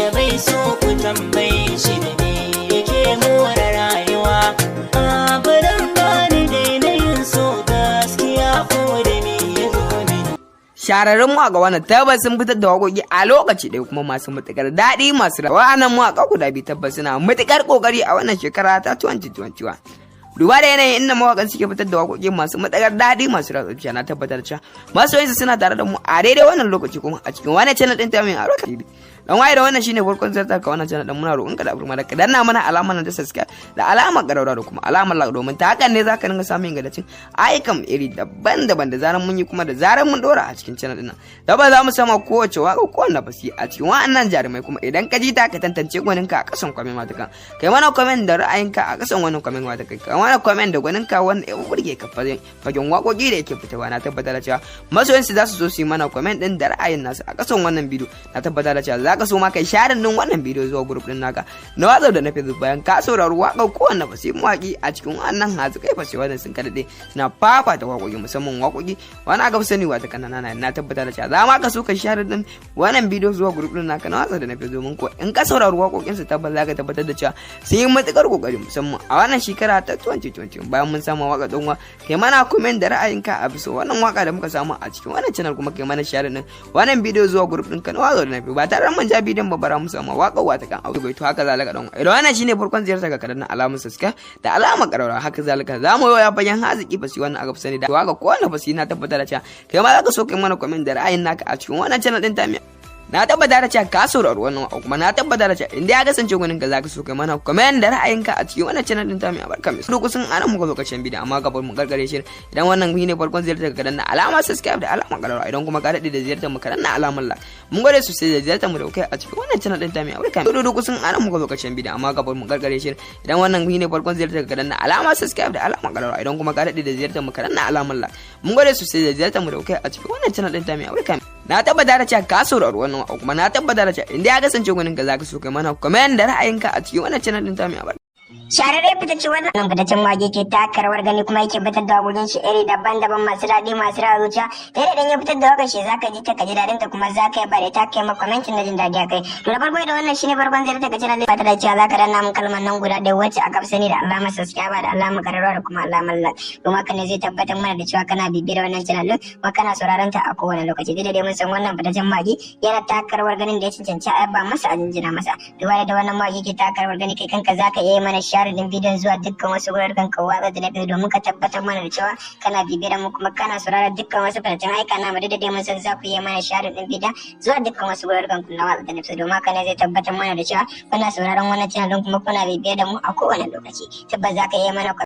Wanda bai so ku tambaye shi da me yake more rayuwa. Abadan bani daina yin so, gaskiya ko da me ya zo mini. Shahararrun mawaƙa wannan tabbas sun fitar da waƙoƙi a lokaci ɗaya kuma masu matuƙar daɗi, masu rawa. Wa'annan mawaƙa guda biyu tabbas suna matuƙar ƙoƙari a wannan shekara ta 2021. Duba da yanayin inda mawaƙan suke fitar da waƙoƙi masu matuƙar daɗi, masu ratsa zuciya, na tabbatar cewa masoyansu suna tare da mu a daidai wannan lokaci kuma a cikin wannan channel ɗin ta mai Aroka TV. Dan waye da wannan shine farkon ziyartar ka wannan channel din, muna roƙon ka da abu da ka danna mana alamar nan ta subscribe da alamar ƙararrawa da kuma alamar like, domin ta hakan ne zaka dinga samun ingantaccen ayyukan iri daban-daban da zaran mun yi kuma da zaran mun dora a cikin channel din nan. Tabbas za mu sama kowace waka, kowanne fasi a cikin wa'annan jarumai, kuma idan ka ji ta ka tantance gwaninka a kasan comment mata. Kai mana comment da ra'ayinka a kasan wannan comment mata. Kai mana comment da gwaninka wanda ya burge ka fagen waƙoƙi da yake fitowa. Na tabbatar da cewa masoyansu za su so su yi mana comment din da ra'ayin nasu a kasan wannan bidiyo. Na tabbatar da cewa za ka so ma kai share din wannan bidiyo zuwa group din naka na WhatsApp da na Facebook bayan ka saurari waƙar kowanne fasi mawaƙi a cikin wannan hazikai fasi wannan sun kaɗaɗe suna fafata waƙoƙi, musamman waƙoƙi wani aka fi sani wata kanana. Na tabbatar da cewa za ma ka so ka share din wannan bidiyo zuwa group din naka na WhatsApp da na Facebook, domin ko in ka saurari waƙoƙin su, tabbas za ka tabbatar da cewa sun yi matuƙar ƙoƙari, musamman a wannan shekara ta 2020. Bayan mun samu waƙa ɗanwa, kai mana comment da ra'ayinka a bisa wannan waƙa da muka samu a cikin wannan channel, kuma kai mana share din wannan bidiyo zuwa group ɗinka na WhatsApp da na Facebook. Ba tare da mun ja bidiyon ba, bara mu samu waƙar wata kan auto to. Haka zalika dan idan wannan shine farkon ziyartar ka, kadan alamar subscribe da alamar ƙararrawa. Haka zalika za mu yi ya fagen haziki fasi wannan aka fi sani da waka kowanne fasi. Na tabbatar da cewa kai ma za ka so kai mana comment da ra'ayin naka a cikin wannan channel din ta. Na tabbata da cewa ka saurari wannan waƙa, kuma na tabbata da cewa inda ya kasance gwanin ka, zaka so kai mana comment da ra'ayinka a cikin wannan channel din ta mai albarka. Mai su kusan anan muka zo karshen bidiyon, amma gaban mu karkare shi, idan wannan shine farkon ziyartar ka, danna alamar subscribe da alamar ƙararrawa. Idan kuma ka daɗe da ziyartar mu, ka danna alamar like. Mun gode sosai da ziyartar mu da kai a cikin wannan channel din ta mai albarka. Mai kusan anan muka zo karshen bidiyon, amma gaban mu karkare shi, idan wannan shine farkon ziyartar ka, danna alamar subscribe da alamar ƙararrawa. Idan kuma ka daɗe da ziyartar mu, ka danna alamar like. Mun gode sosai da ziyartar mu da kai a cikin wannan channel din ta mai albarka. Na tabbata da cewa ka saurari wannan waƙa, kuma na tabbata da cewa inda ya kasance gwanin ka, zaka so kai mana comment da ra'ayinka a cikin wannan channel din ta mai albarka. Shahararre fitacce wannan fitaccen wake ke taka rawar gani kuma yake fitar da waƙoƙin shi iri daban-daban masu daɗi, masu rawa zuciya. Da idan ya fitar da waƙar shi, zaka ji ta ka ji daɗin ta, kuma zaka yi bare ta kai ma comment na jin daɗi akai. To da farko, idan wannan shine farkon ziyartar ka channel, ba ta da cewa zaka danna mun kalmar nan guda ɗaya wacce aka fi sani da alamar subscribe da alamar ƙararrawa da kuma alamar like, domin haka ne zai tabbatar mana da cewa kana bibiyar wannan channel din kuma kana sauraron ta a kowane lokaci. Duk da dai mun san wannan fitaccen mawaki yana taka rawar ganin da ya cancanci a yaba masa, a jinjina masa. Duba da wannan mawaki ke taka rawar gani, kai kanka zaka iya yi mana share din bidiyon zuwa dukkan wasu wuraren ka watsa da na domin ka tabbatar mana da cewa kana bibiyar mu kuma kana sauraron dukkan wasu fitaccen aika na mu. Da dai mun san za ku iya mana share din bidiyon zuwa dukkan wasu wuraren ku na watsa da na domin haka ne zai tabbatar mana da cewa kuna sauraron wannan channel din kuma kuna bibiyar da mu a kowane lokaci. Tabbas za ka iya mana